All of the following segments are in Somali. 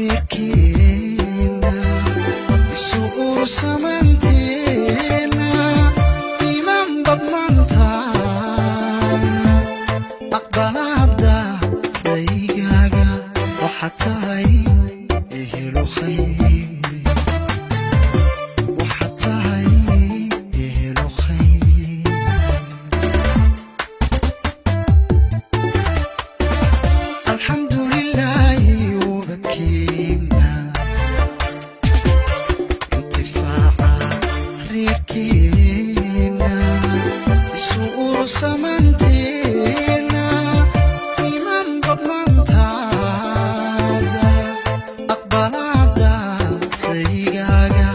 Reerkeena isu ursamanteena, iimaan badnaantaada, aqbalaada saygaaga, waxaa tahay ehelo khayr, waxaa tahay ehelo khayr. Alxamdulilaahi, ubadkeena intifaaca, reerkeena isu ursamanteena, iimaan badnaantaada, aqbalaada saygaaga,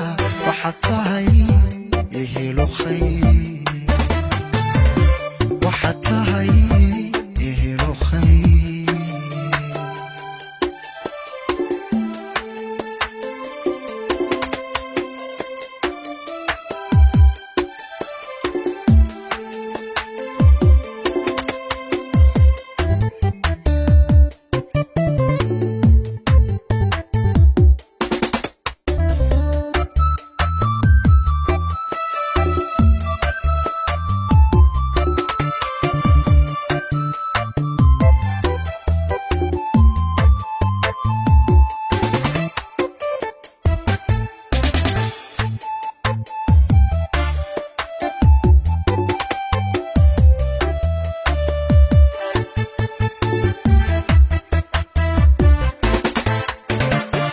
waxaa tahay ehelo khayr, waxaa tahay ehelo khayr.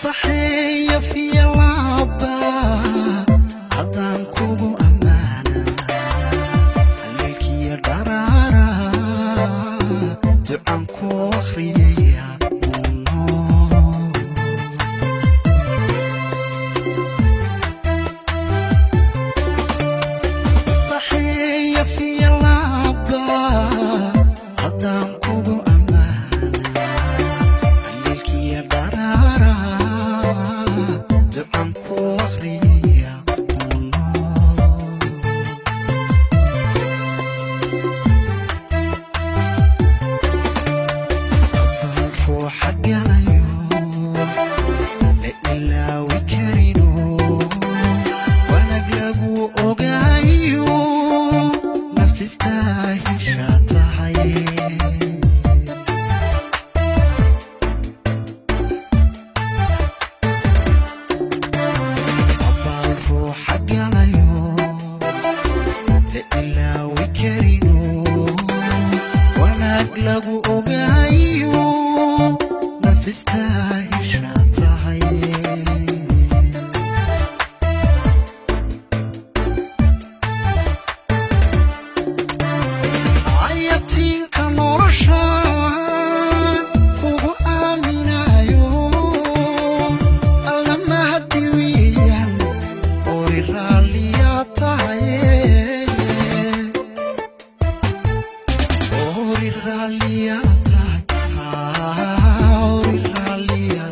Baxeeya fiyalaaba haddaan kugu ammaana, haleelkiya dharaara ducaan ku akhriyaya uno. Baxeeya fiyalaaba haddaan kugu ammaana, haleelkiya dharaara ducaan ku akhriyaya uno. Bal ruuxa galayo la ilaawi karino, wanaag lagu ogaayo, nafistaa heshaa tahay. Bal ruuxa galayo la ilaawi karino, wanaag lagu ogaayo, nafistaa heshaa tahay. Ayatiinka nolosha kugu aaminayo, alla mahadi weeyaan, ori raalliyaa tahay, ori raalliyaa tahay, ori raalliyaa.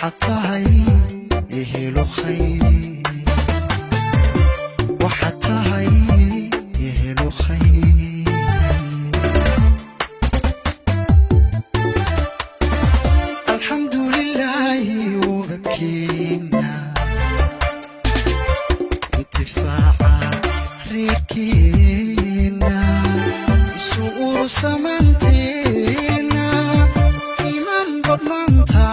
Waxaad tahay ehelu khayr, waxaad tahay ehelu khayr. Alxamdulilaahi ubadkeena intifaaca reerkeena isu ursamanteena iman badnaanta.